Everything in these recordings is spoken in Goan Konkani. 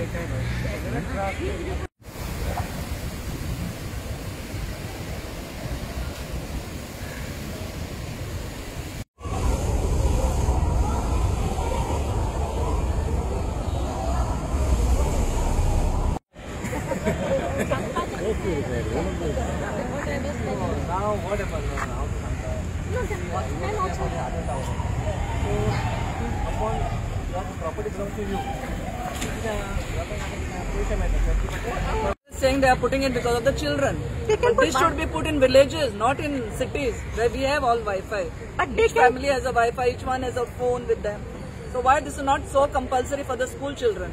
वयताय न्हू सगळ्यांक त्रास. Now what happened? How to So upon your property belongs to you. Saying they are putting it because of the children. But this should be put in villages, not in cities where we have all Wi-Fi. But each family has a Wi-Fi, each one has a phone with them. So why this is not so compulsory for the school children?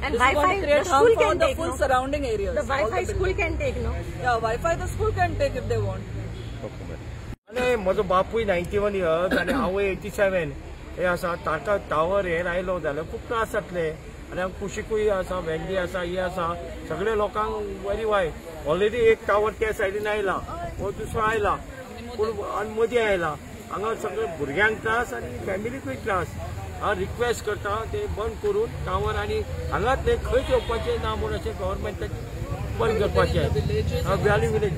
And this Wi-Fi, is going to create the harm school for can the take, full no? surrounding areas. The Wi-Fi school can take, no? Yeah, Wi-Fi the school can take if they want. आनी म्हजो बापूय 91 इयर्स आनी आवय 87 हे आसा. ताका टावर हे आयलो जाल्यार खूब त्रास जातले. आनी हांगा कुशिकूय आसा, वेंडी आसा, हे आसा, सगळे लोकांक बरी वायट. ऑलरेडी एक टावर त्या सायडीन आयला, हो दुसरो आयला, पूण आनी मदीं आयला. हांगा सगळे भुरग्यांक त्रास आनी फॅमिलीकूय त्रास. हांव रिक्वेस्ट करता ते बंद करून टावर आनी हांगाच न्हय खंयच येवपाचें ना म्हूण अशें गव्हर्मेंटाक बंद करपाचें व्हॅली विलेज.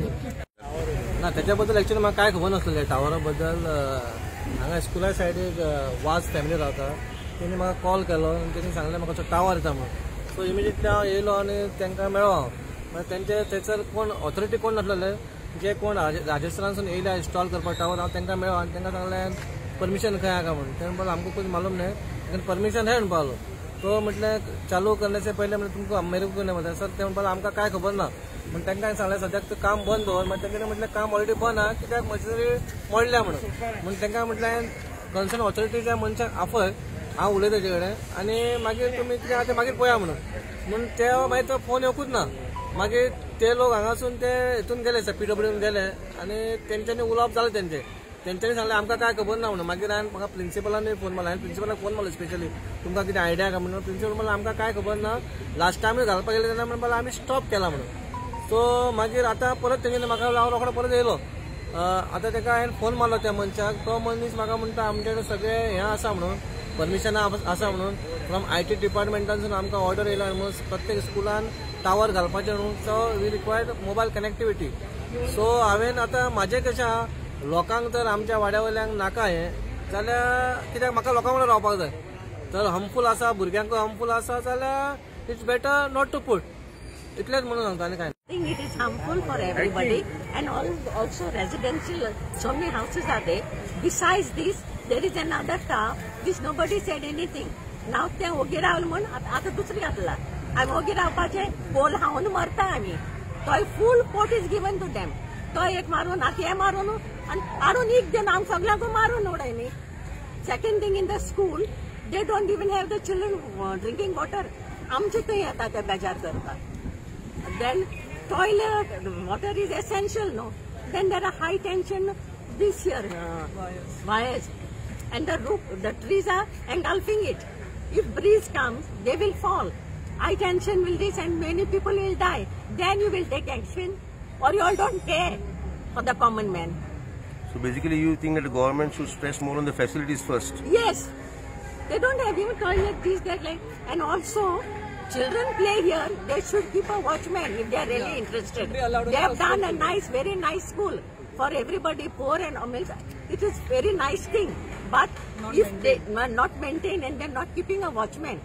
ना त्याच्या बद्दल एक्चुअली म्हाका काय खबर नासलें टावरा बद्दल. हांगा स्कुला सायडीक वाज फॅमिली रावता, तेणी म्हाका कॉल केलो आनी तेणी सांगलें म्हाका असो टावर येता म्हणून. सो इमिजिएटली हांव येयलो आनी तांकां मेळ्ळो हांव. मागीर तेंचे थंयसर कोण ऑथॉरिटी कोण नासलेले, जे कोण राजस्थानासून येयले इन्स्टॉल करपाक टावर, हांव तांकां मेळ्ळो आनी तांकां सांगलें परमिशन खंय आहा म्हणून. ते म्हणपाक आमकां कुछ मालूम नाही, लेकिन परमिशन है म्हणपाक. तो म्हटलें चालू करने से पहिले म्हणजे तुमकां मेरे को नाही म्हणटा सर. ते म्हणपाक आमकां काय खबर ना म्हण तांकां सांगलें सद्याक तें काम बंद दवर. मागीर तेंच्यांनी म्हटलें काम ऑलरेडी बंद आहा कित्याक मशिनरी मोडल्या म्हणून. म्हण तांकां म्हटलें कन्सर्न ऑथॉरिटीच्या मनशाक आफय, हांव उलयता तेजे कडेन आनी मागीर तुमी कितें आहा तें मागीर पळया म्हणून. म्हूण ते मागीर तो फोन येवकूच ना. मागीर ते लोक हांगासून ते हितून गेले सर, पीडब्ल्यून गेले आनी तेंच्यांनी उलोवप जालें तेंचें. तेंच्यांनी सांगलें आमकां काय खबर ना म्हणून. मागीर हांवें म्हाका प्रिंसिपलानूय फोन मारलो, हांवें प्रिंसिपलाक फोन मारलो स्पेशली तुमकां कितें आयडिया काय म्हणून. प्रिंसिपल म्हणलें आमकां काय खबर ना, लास्ट टायमूय घालपाक गेले तेन्ना म्हणपाक आमी स्टॉप केला म्हणून. सो मागीर आतां परत तेंच्यांनी म्हाका हांव रोखडो परत येयलो. आतां तेका हांवें फोन मारलो त्या मनशाक, तो मनीस म्हाका म्हणटा आमचे कडेन सगळें हें आसा म्हणून, परमिशनां आसा म्हणून, फ्रॉम IT डिपार्टमेंटानसून आमकां ऑर्डर येयला म्हणून प्रत्येक स्कुलान टावर घालपाचें म्हणून. So we required mobile connectivity. So हांवें आतां म्हाजें कशें आहा, लोकांक तर आमच्या वाड्या वयल्यांक नाका हें जाल्यार कित्याक म्हाका लोकां वांगडा रावपाक जाय. तर हार्मफूल आसा, भुरग्यांकूय हार्मफूल आसा जाल्यार it's better not to put, इतलेंच म्हणून सांगता आनी कांय. I think it is harmful for everybody and also residential, so many houses are there. Besides this, there is another tower which nobody said anything. Now ते ओगी रावले म्हूण आतां दुसरी घातला. आमी ओगी रावपाचें, पोल हावन मरता आमी. तोय full port is given to them. तो एक मारून आतां हें मारून आनी हाडून एक दिन आमकां सगल्यांक मारून उडय न्ही. Second thing, in the school they don't even have the children drinking water. आमचे थंय येता ते बेजार करता. Then toilet water is essential, no? Then there are high tension this here wires and the roof, the trees are engulfing it. If breeze comes, they will fall. High tension will this and many people will die. Then you will take action, or you all don't care for the common man. So basically you think that the government should stress more on the facilities first? Yes. They don't have even toilet, this, that, like, and also children play here, they should keep a watchman if they are really interested. They have done a nice, very nice school for everybody, poor and amir. It is very nice thing. But if they are not maintained and they are not keeping a watchman.